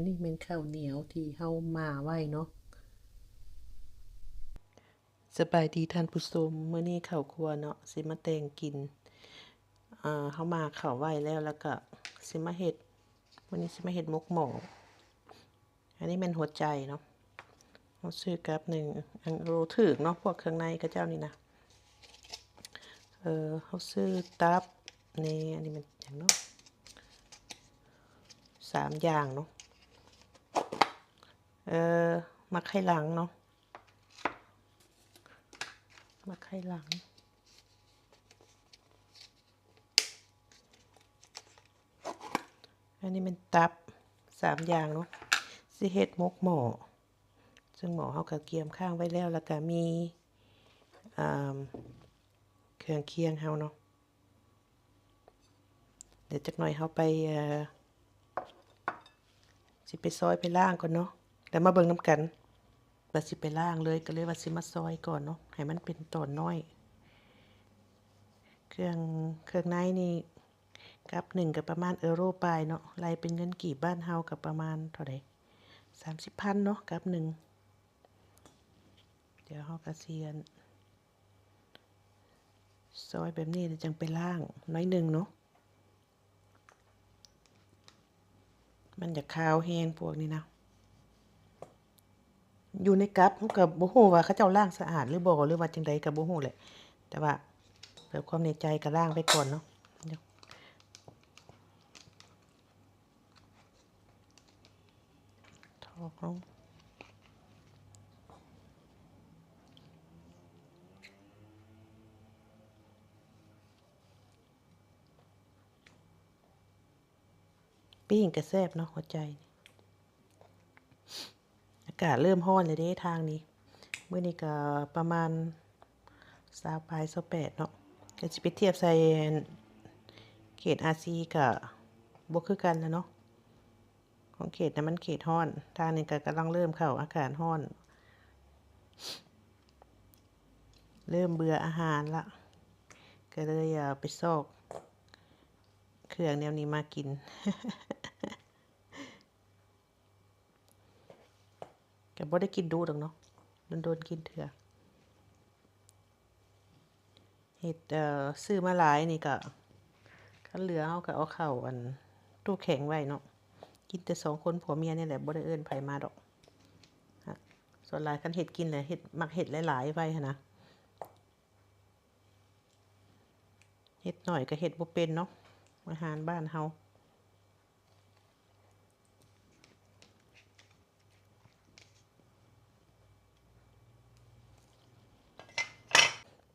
ນີ້ແມ່ນເຂົ້າໜຽວທີ່ເຮົາໝ່າໄວ້ເນາະ. ສະບາຍດີທ່ານຜູ້ຊົມ, ມື້ນີ້ເຂົ້າຄົວເນາະ ຊິມາແຕ່ງກິນ. ເຮົາໝ່າເຂົ້າໄວ້ແລ້ວ ແລ້ວກະຊິມາເຮັດ, ມື້ນີ້ຊິມາເຮັດໝົກໝໍ້. ອັນນີ້ແມ່ນຫົວໃຈເນາະ, ເຮົາຊື້ກັບໜຶ່ງ ອັນໂລຖືກເນາະ ພວກເຄື່ອງໃນເຂົາເຈົ້ານີ້ນະ. ເຮົາຊື້ຕັບແດ່, ອັນນີ້ແມ່ນຫຍັງເນາະ ສາມຢ່າງເນາະ, ໝາກໄຂ່ຫຼັງເນາະ ໝາກໄຂ່ຫຼັງ. ອັນນີ້ແມ່ນຕັບ ສາມຢ່າງເນາະ, ຊິເຮັດໝົກໝໍ້, ເຊິ່ງໝໍ້ເຮົາກະກຽມຄ້າງໄວ້ແລ້ວ, ແລ້ວກະມີ ເອີ່ມ ເຄື່ອງຄຽງເຮົາເນາະ. ດຽວຈັກໜ່ອຍເຮົາໄປ ເອີ່ ຊິໄປຊອຍໄປລ້າງກ່ອນເນາະ, ແລ້ວມາເບິ່ງນຳກັນວ່າຊິໄປລ້າງເລີຍ, ກະເລີຍວ່າຊິມາຊອຍກ່ອນເນາະ ໃຫ້ມັນເປັນຕອນນ້ອຍ. ເຄື່ອງ ເຄື່ອງໃນນີ້ ກັບໜຶ່ງກະປະມານເອີໂຣປາຍເນາະ, ໄລ່ເປັນເງິນກີບບ້ານເຮົາກະປະມານເທົ່າໃດ ສາມສິບພັນເນາະ ກັບໜຶ່ງ. ດຽວເຮົາກະຊິ ອັນ ຊອຍແບບນີ້ ແລ້ວຈັ່ງໄປລ້າງໜ້ອຍໜຶ່ງເນາະ, ມັນຢາກຄາວແຮງພວກນີ້ນະ. ຢູ່ໃນກັບ ເຮົາກະບໍ່ຮູ້ວ່າເຂົາເຈົ້າລ້າງສະອາດຫຼືບໍ່ ຫຼືວ່າຈັ່ງໃດກະບໍ່ຮູ້ແຫຼະ, ແຕ່ວ່າເພື່ອຄວາມແນ່ໃຈກະລ້າງໄປກ່ອນເນາະ. ຖອກລົງ. ປີ້ງກະແຊບເນາະ ຫົວໃຈ. ອາກາດເລີ່ມຮ້ອນແລ້ວເດ້ທາງນີ້, ມື້ນີ້ກະປະມານຊາວປາຍ ຊາວແປດເນາະ, ກະຊິໄປທຽບໃສ່ເຂດອາຊີກະບໍ່ຄືກັນແລ້ວເນາະ. ຂອງເຂດນະມັນເຂດຮ້ອນ, ທາງນີ້ກະກຳລັງເລີ່ມເຂົ້າອາກາດຮ້ອນ, ເລີ່ມເບື່ອອາຫານລະ, ກະເລີຍ ເອີ່ ໄປຊອກເຄື່ອງແນວນີ້ມາກິນ. ກະບໍ່ໄດ້ກິນດຸດອກເນາະ, ດົນໆກິນເທື່ອ. ເຮັດ ເອີ່ ຊື້ມາຫຼາຍນີ້ກະ ຄັນເຫຼືອເຮົາກະເອົາເຂົ້າ ອັນ ຕູ້ແຂງໄວ້ເນາະ, ກິນແຕ່ສອງຄົນຜົວເມຍນີ້ແຫຼະ ບໍ່ໄດ້ເອີ້ນໃຜມາດອກ. ສ່ວນຫຼາຍຄັນເຮັດກິນແຫຼະ ເຮັດ ມັກເຮັດຫຼາຍໆໄວ້ຫັ້ນນະ, ເຮັດໜ້ອຍກະເຮັດບໍ່ເປັນເນາະ ອາຫານບ້ານເຮົາ.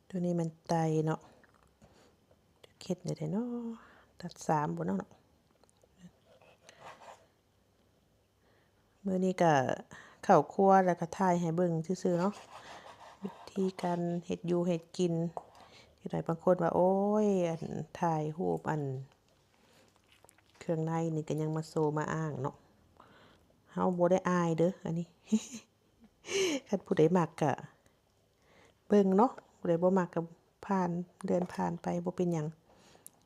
ໂຕນີ້ແມ່ນໄຕເນາະ, ເຮັດແນວໃດເນາະ ຕັດສາມບໍ່ເນາະ. ມື້ນີ້ກະເຂົ້າຄົວແລ້ວກະຖ່າຍໃຫ້ເບິ່ງຊື່ໆເນາະ, ວິທີການເຮັດຢູ່ເຮັດກິນ. ຈັກໜ້ອຍບາງຄົນວ່າ ໂອ້ຍ ອັນ ຖ່າຍຮູບ ອັນ ເຄື່ອງໃນນີ້ກະຍັງມາໂຊມາອ້າງເນາະ, ເຮົາບໍ່ໄດ້ອາຍເດີ້ ອັນນີ້. ຄັນຜູ້ໃດມັກກະເບິ່ງເນາະ, ຜູ້ໃດບໍ່ມັກກະຜ່ານ ເລື່ອນຜ່ານໄປ ບໍ່ເປັນຫຍັງ.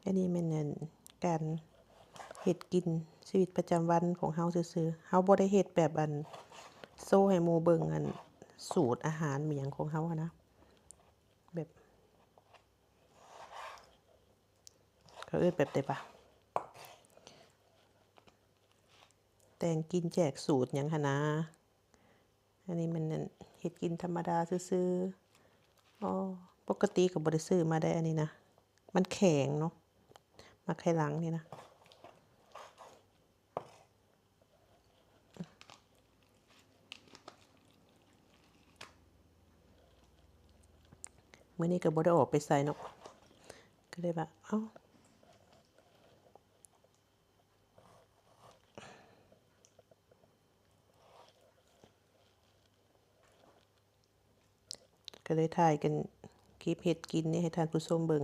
ອັນນີ້ແມ່ນ ອັນ ການເຮັດກິນ ຊີວິດປະຈຳວັນຂອງເຮົາຊື່ໆ, ເຮົາບໍ່ໄດ້ເຮັດແບບ ອັນ ໂຊໃຫ້ໝູ່ເບິ່ງ ອັນ ສູດອາຫານອີ່ຫຍັງຂອງເຮົາຫັ້ນນະ, ແບບ ເຂົາເອີ້ນແບບໃດຫວາ ແຕ່ງກິນແຈກສູດຫຍັງຫັ້ນນາ. ອັນນີ້ມັນ ອັນ ເຮັດກິນທຳມະດາຊື່ໆ. ອໍ ປົກກະຕິກະບໍ່ໄດ້ຊື້ມາໄດ໋ ອັນນີ້ນະ, ມັນແຂງເນາະ ໝາກໄຂ່ຫຼັງນີ້ນະ. ມື້ນີ້ກະບໍ່ໄດ້ອອກໄປໃສເນາະ, ກະເລີຍວ່າ ເອົ້າ ກະເລີຍຖ່າຍກັນ ຄລິບເຮັດກິນນີ້ໃຫ້ທ່ານຜູ້ຊົມເບິ່ງ.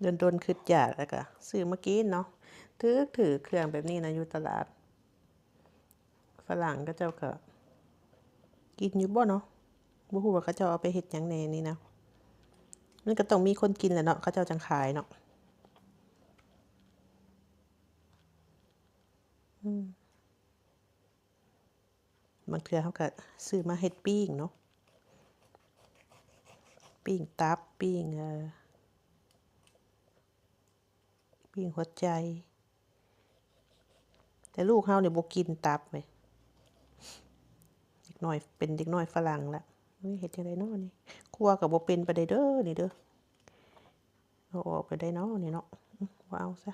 ດົນໆຄຶດຢາກ ແລ້ວກະຊື້ມາກິນເນາະ. ຖືກໆ ເຄື່ອງແບບນີ້ນະ ຢູ່ຕະຫຼາດ. ຝຣັ່ງເຂົາເຈົ້າກະກິນຢູ່ບໍ່ເນາະ, ບໍ່ຮູ້ວ່າເຂົາເຈົ້າເອົາໄປເຮັດຫຍັງແດ່ນີ້ນະ. ມັນກໍຕ້ອງມີຄົນກິນແຫຼະເນາະ ເຂົາເຈົ້າຈັ່ງຂາຍເນາະ. ອືມ ບາງເທື່ອເຮົາກໍຊື້ມາເຮັດປີ້ງເນາະ ປີ້ງຕັບ ປີ້ງ ເອີ ປີ້ງຫົວໃຈ. ແຕ່ລູກເຮົານີ້ບໍ່ກິນຕັບເວີຍ ເດັກນ້ອຍ ເປັນເດັກນ້ອຍຝຣັ່ງລະ. ເຮັດຈັ່ງໃດເນາະນີ້ ຄົວກໍບໍ່ເປັນປານໃດເດີນີ້ເດີ. ເອົາອອກໄປໄດ້ເນາະນີ້ເນາະ ບໍ່ເອົາຊະ.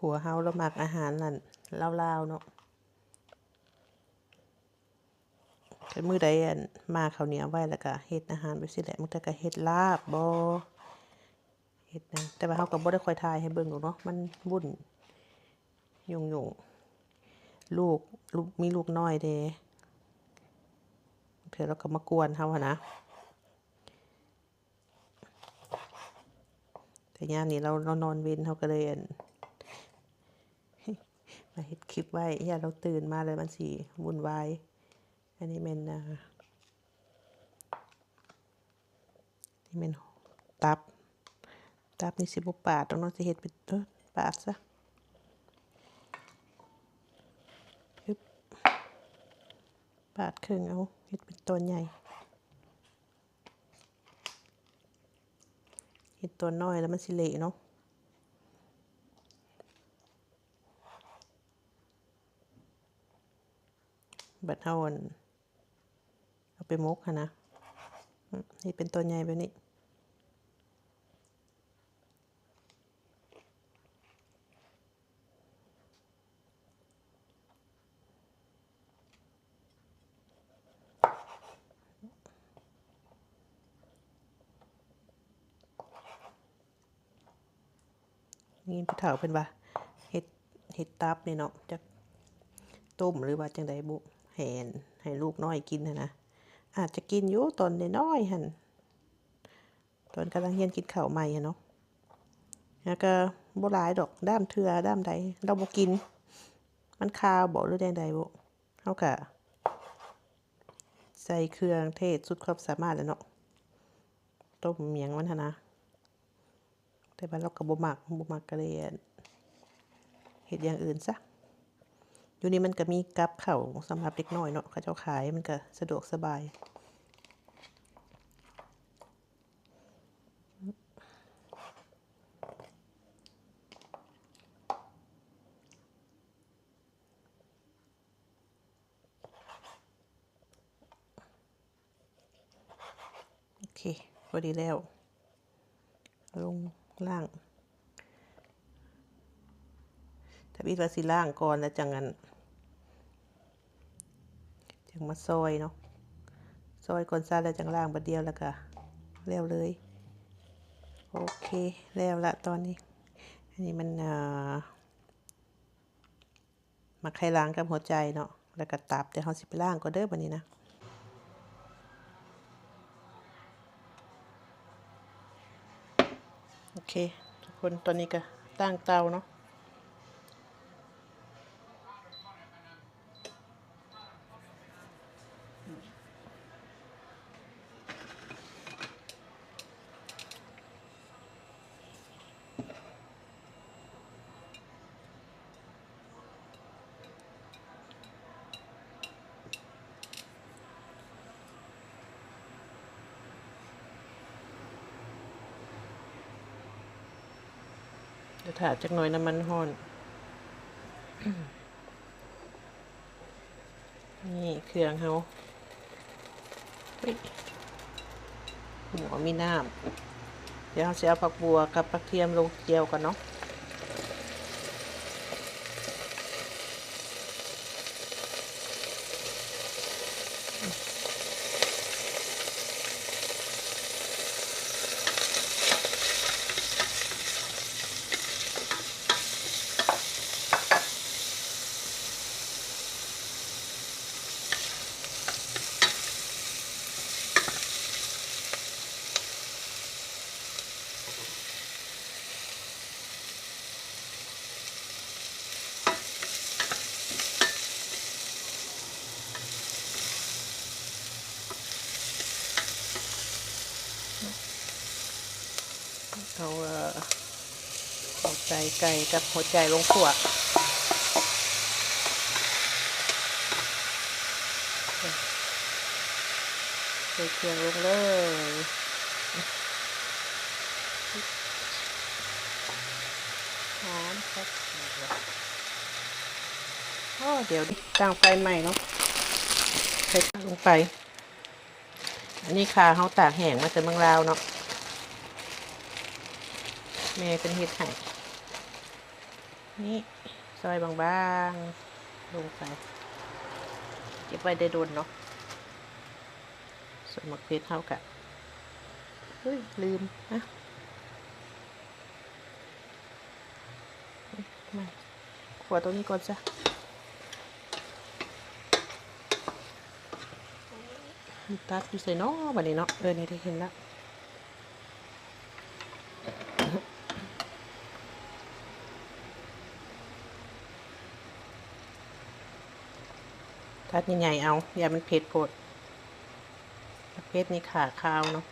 ຜົວເຮົາລາວມັກອາຫານນັ້ນລາວໆເນາະ. ຄັນມື້ໃດ ອັນ ໝ່າເຂົ້າໜຽວໄວ້ ແລ້ວກະເຮັດອາຫານແບບຊີ້ແຫຼະ ບາງເທື່ອກະເຮັດລາບບໍ ເຮັດຫຍັງ ແຕ່ວ່າເຮົາກໍບໍ່ໄດ້ຄ່ອຍຖ່າຍໃຫ້ເບິ່ງດອກເນາະ ມັນວຸ້ນຫຍຸ້ງໆ ລູກ ລູກ ມີລູກນ້ອຍເດ້ ເທື່ອລາວກໍມາກວນເຮົາຫັ້ນນະ. ແຕ່ຍາມນີ້ລາວ ລາວນອນເວັນ ເຮົາກໍເລີຍ ອັນ ມາເຮັດຄລິບໄວ້ ຢ້ານລາວຕື່ນມາແລ້ວມັນຊິວຸ້ນວາຍ. ອັນນີ້ແມ່ນ ອ່າ ນີ້ແມ່ນຕັບ ຕັບນີ້ຊິບໍ່ປາດດອກເນາະ ຊິເຮັດເປັນ ເອີ ປາດຊະ ປາດເຄິ່ງເອົາ ເຮັດເປັນຕອນໃຫຍ່. ເຮັດຕອນນ້ອຍແລ້ວມັນຊິເລະເນາະ ບັດເຮົາ ອັນ ເອົາໄປໝົກຫັ້ນນະ ເຮັດເປັນຕອນໃຫຍ່ແບບນີ້. ໄດ້ຍິນຜູ້ເຖົ້າເພິ່ນວ່າ ເຮັດ ເຮັດຕັບນີ້ເນາະ ຈັກຕົ້ມ ຫຼືວ່າຈັ່ງໃດບຸ ໃຫ້ ໃຫ້ລູກນ້ອຍກິນຫັ້ນນະ ອາດຈະກິນຢູ່ຕອນນ້ອຍໆຫັ້ນ ຕອນກຳລັງຮຽນກິນເຂົ້າໃໝ່ຫັ້ນເນາະ ແລ້ວກໍບໍ່ຫຼາຍດອກ ດ້າມເທື່ອດ້າມໃດລາວບໍ່ກິນ ມັນຄາວບໍ ຫຼືແນວໃດບຸ ເຮົາກະໃສ່ເຄື່ອງເທດສຸດຄວາມສາມາດແຫຼະເນາະ ຕົ້ມຫຍັງມັນຫັ້ນນະ ແຕ່ວ່າລາວກໍບໍ່ມັກ ບໍ່ມັກກໍເລີຍເຮັດຢ່າງອື່ນຊະ. ຢູ່ນີ້ມັນກໍມີກັບເຂົ້າສຳລັບເດັກນ້ອຍເນາະ ເຂົາເຈົ້າຂາຍ ມັນກໍສະດວກສະບາຍ. ໂອເຄ ພໍດີແລ້ວ ລົງລ້າງ ທຳອິດວ່າຊິລ້າງກ່ອນ ແລ້ວຈັ່ງ ອັນ ຈັ່ງມາຊອຍເນາະ ຊອຍກ່ອນຊະ ແລ້ວຈັ່ງລ້າງບາດດຽວ ແລ້ວກະແລ້ວເລີຍ. ໂອເຄ ແລ້ວລະຕອນນີ້ ອັນນີ້ມັນ ເອີ ໝາກໄຂ່ຫຼັງກັບຫົວໃຈເນາະ ແລ້ວກໍຕັບ ແຕ່ເຮົາຊິໄປລ້າງກ່ອນເດີບັດນີ້ນະ. ໂອເຄ ທຸກຄົນ ຕອນນີ້ກໍຕັ້ງເຕົາເນາະ. ດຽວຖ້າຈັກໜ່ອຍ ນ້ຳມັນຮ້ອນ. ນີ້ເຄື່ອງເຮົາ ອຸ້ຍ ໝໍ້ມີນ້ຳ. ດຽວເຮົາຊິເອົາຜັກບົ່ວກັບກະທຽມລົງຈຽວກ່ອນເນາະ. ໂ ໄກ່ກັບຫົວໃຈລົງຂົ້ວ ໃສ່ເຄື່ອງລົງເລີຍ ຫອມຄັກ ໂອ້ ດຽວຕັ້ງໄຟໃໝ່ເນາະ ໃສ່ຂ້າລົງໄປ. ອັນນີ້ຂ່າເຮົາຕາກແຫ້ງມາແຕ່ເມືອງລາວເນາະ ແມ່ເພິ່ນເຮັດໃຫ້ ນີ້ ຊອຍບາງໆລົງໄປ ເກັບໄວ້ໄດ້ດົນເນາະ. ສ່ວນໝາກເຜັດເຮົາກະ ເຮີ້ຍ ລືມ ມາ ມາ ຂົ້ວຕົງນີ້ກ່ອນຊະ. ມັນຕັດຢູ່ໃສນໍ ບາດນີ້ເນາະ ເອີ ນີ້ໄດ້ເຫັນລະ ຕັດໃຫຍ່ໆເອົາ ຢ້ານມັນເຜັດໂພດ ໝາກເຜັດນີ້ຂ້າຄາວເນາະ.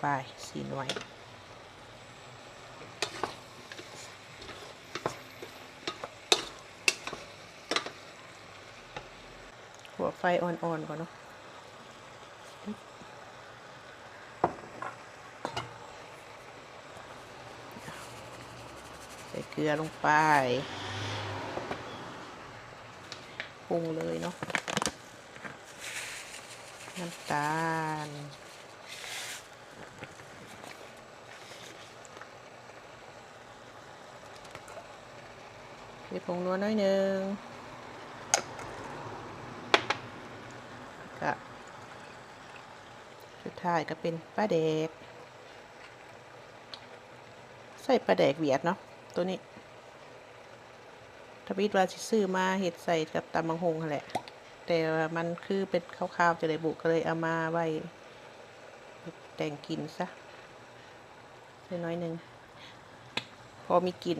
ປາຍສີ່ໜ່ວຍ ຂົ້ວໄຟອ່ອນໆກ່ອນເນາະ ໃສ່ເກືອລົງໄປ ປຸງເລີຍເນາະ ນ້ຳຕານ ໃສ່ຜົງນົວໜ້ອຍໜຶ່ງ ກະ ສຸດທ້າຍກະເປັນປາແດກ ໃສ່ປາແດກຫວຽດເນາະ ໂຕນີ້ ທຳອິດວ່າຊິຊື້ມາເຮັດໃສ່ກັບຕຳບັກຫຸ່ງຫັ້ນແຫຼະ ແຕ່ວ່າມັນຄືເປັນຄາວໆຈັ່ງໃດບຸ ກະເລີຍເອົາມາໄວ້ແຕ່ງກິນຊະ ໃສ່ໜ້ອຍໜຶ່ງ ພໍມີກິນ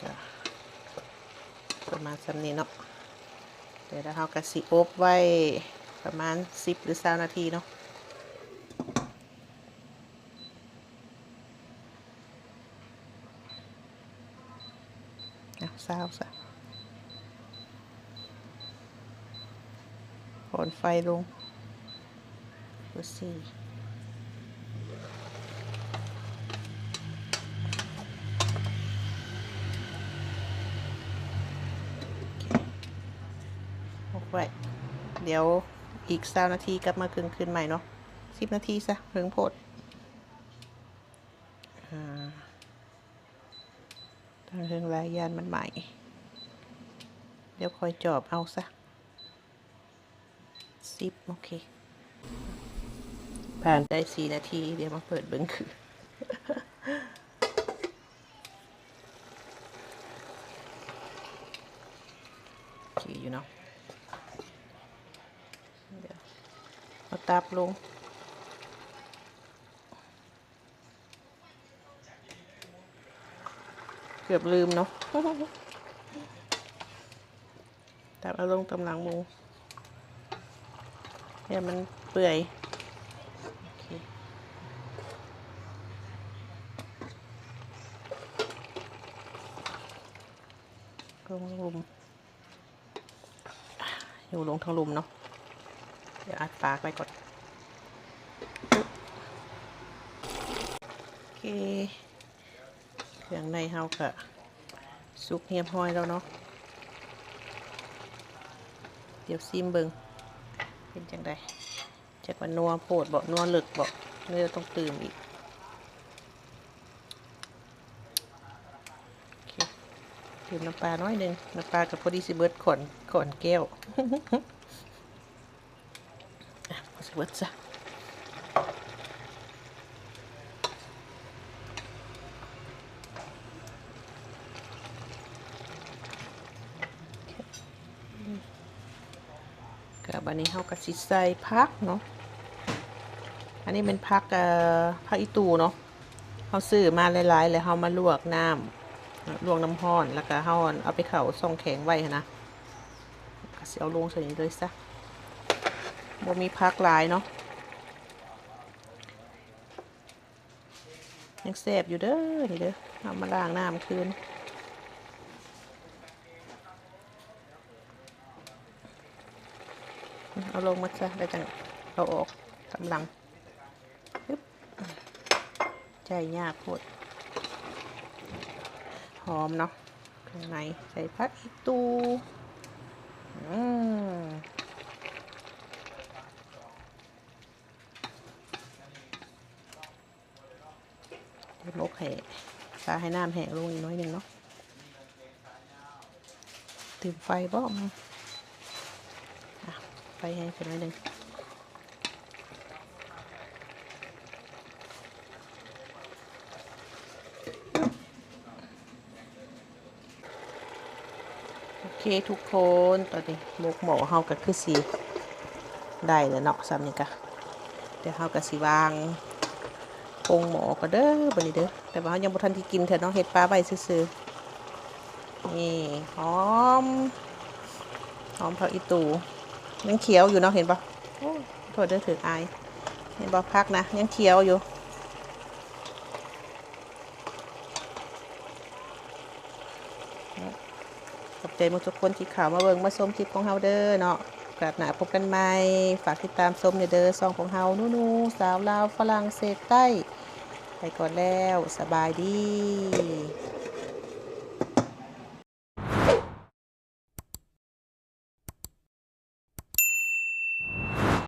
ກະປະມານສ່ຳນີ້ເນາະ ແລ້ວເຮົາກະຊິອົບໄວ້ປະມານສິບ ຫຼື ຊາວນາທີເນາະ. ອ່ະ ຊາວຊະ ຜ່ອນໄຟລົງ ເບີສີ່ ໂອເຄ ອົບໄວ້ ດຽວອີກຊາວນາທີກັບມາເຄິ່ງຄືນໃໝ່ເນາະ ສິບນາທີຊະ ເຫິງໂພດ. ອ່າ ຕັ້ງເທິງຫຼາຍຢ້ານມັນໄໝ້ ດຽວຄ່ອຍຈອບເອົາຊະ ສິບ ໂອເຄ ຜ່ານໄດ້ສີ່ນາທີ ດຽວມາເປີດເບິ່ງຄື ໂອເຄຢູ່ເນາະ ດຽວເອົາຕັບລົງ. ເກືອບລືມເນາະ ຕັບເອົາລົງຕຳຫຼັງໝູ ຢ່າມັນເປື່ອຍ ໂອເຄ ລົງລຸ່ມ. ຢູ່ລົງທາງລຸ່ມເນາະ ດຽວອັດຝາໄວ້ກ່ອນ ໂອເຄ ເຄື່ອງໃນເຮົາກະສຸກຮຽບຮ້ອຍແລ້ວເນາະ ດຽວຊີມເບິ່ງເປັນຈັ່ງໃດ ຈັກວ່ານົວໂພດບໍ່ ນົວເລິກບໍ່ ຫຼືຕ້ອງຕື່ມອີກ. ໂອເຄ ຕື່ມນ້ຳປາໜ້ອຍໜຶ່ງ ນ້ຳປາກະພໍດີຊິເບິດຂອນ ຂອນແກ້ວ ອ່ະ ພໍຊິເບິດຊະ ກະບາດນີ້ເຮົາກະຊິໃສ່ຜັກເນາະ ອັນນີ້ແມ່ນຜັກ ເອີ ຜັກອີ່ຕູເນາະ ເຮົາຊື້ມາຫຼາຍໆ ແລ້ວເຮົາມາລວກນ້ຳ ລວກນ້ຳຮ້ອນ ແລ້ວກໍເຮົາເອົາໄປເຂົ້າຊ່ອງແຂງໄວ້ຫັ້ນນະ ກໍຊິເອົາລົງໃສ່ນີ້ເລີຍຊະ ບໍ່ມີຜັກຫຼາຍເນາະ. ຍັງແຊບຢູ່ເດີ ນີ້ເດີ ເອົາມາລ້າງນ້ຳຄືນ ເອົາລົງໝົດຊະ ແລ້ວຈັ່ງເອົາອອກຕາມຫຼັງ ໃຊ້ຍາກໂພດ. ຫອມເນາະ ເຄື່ອງໃນ ໃສ່ຜັກອີ່ຕູ່ ອືມ ເຮັດໝົກໃຫ້ ປາໃຫ້ນ້ຳແຫ້ງລົງອີກໜ້ອຍໜຶ່ງເນາະ. ຕື່ມໄຟບໍ່? ອ່ະ ໄຟແຮງໄປໜ້ອຍໜຶ່ງ. ໂອເຄທຸກຄົນ ຕອນນີ້ໝົກໝໍ້ເຮົາກໍຄືຊິໄດ້ແລ້ວເນາະ ສ່ຳນີ້ກະ ດຽວເຮົາກໍຊິວາງປົງໝໍ້ກ່ອນເດີ ບັດນີ້ເດີ ແຕ່ວ່າເຮົາຍັງບໍ່ທັນໄດ້ກິນເທື່ອເນາະ ເຮັດປາໄວ້ຊື່ໆ. ນີ້ ຫອມ ຫອມຜັກອີ່ຕູ່ ຍັງຂຽວຢູ່ເນາະ ເຫັນບໍ່? ໂອ້ ໂທດເດີ ຖືກອາຍ ເຫັນບໍ່? ຜັກນະ ຍັງຂຽວຢູ່. ຂອບໃຈໝົດທຸກຄົນທີ່ເຂົ້າມາເບິ່ງມາຊົມຄລິບຂອງເຮົາເດີເນາະ. ໂອກາດໜ້າພົບກັນໃໝ່. ຝາກຕິດຕາມຊົມແດ່ເດີ ຊ່ອງຂອງເຮົາ ນູນູ ສາວລາວຝຣັ່ງເສດໃຕ້. ໄປກ່ອນແລ້ວ. ສະບາຍດີ.